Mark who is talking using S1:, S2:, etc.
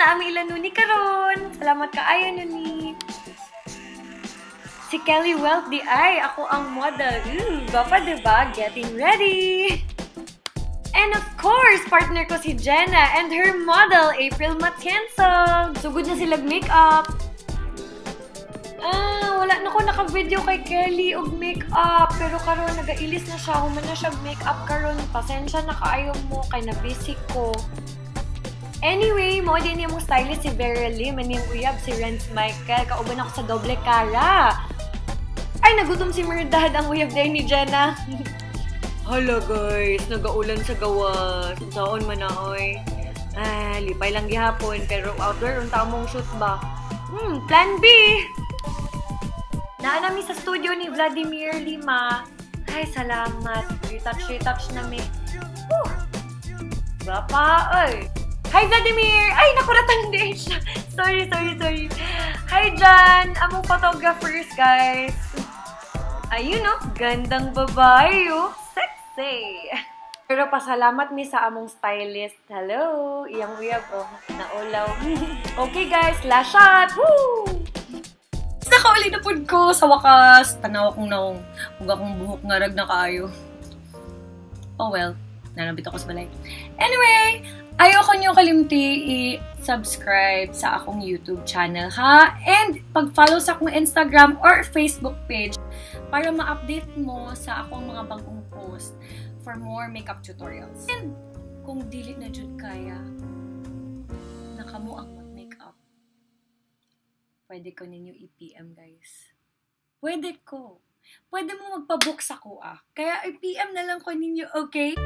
S1: Naa mi ila Nuni karon. Salamat kaayo, Nuni. Si Kelly Wealth diay, ako ang model. Ooh, gwapa, diba? Getting ready! And of course, partner ko si Jenna and her model, April Matienzo. Sugod na sila makeup. Ah, wala na ko naka-video kay Kelly og makeup. Pero karon nagailis na siya. Human na siya makeup karon. Pasensya na kaayo mo kay na busy ko. Anyway, mao din yung stylist si Vera Lim and yung uyab si Renz Michael. Kauban ako sa doble kara. Ay, nagutom si Merdad, ang uyab din ni Jenna. Hala guys, nagaulan sa gawas. Saon man na oy. Ah, lipay lang gihapon pero outdoor unta mong shoot ba? Plan B. Naa nami sa studio ni Vladimir Lima. Ay, salamat. Retouch, retouch na mi. Whew. Gwapa, oy. Hi, Vladimir! Ay, nakuratan din siya. Sorry, sorry, sorry. Hi, Jan! Among photographers, guys. Ayun, oh. Gandang babae, oh. Sexy! Pero pasalamat mi sa among stylist. Hello! Iyang uyab, oh. Naulaw. Okay, guys. Last shot! Woo! Nakauli na pud ko sa wakas. Tanaw akong naong. Ug akong buhok ngarag na kaayo. Oh well. Nanabit ako sa balay. Anyway, ayoko niyo kalimti i-subscribe sa akong YouTube channel, ha? And pag-follow sa akong Instagram or Facebook page para ma-update mo sa akong mga bagong post for more makeup tutorials. And kung dili na jud kaya, nakamo ang mag-makeup. Pwede ko ninyo i-PM, guys. Pwede ko. Pwede mo magpa-book sa ko, ah. Kaya i-PM na lang ko ninyo, okay?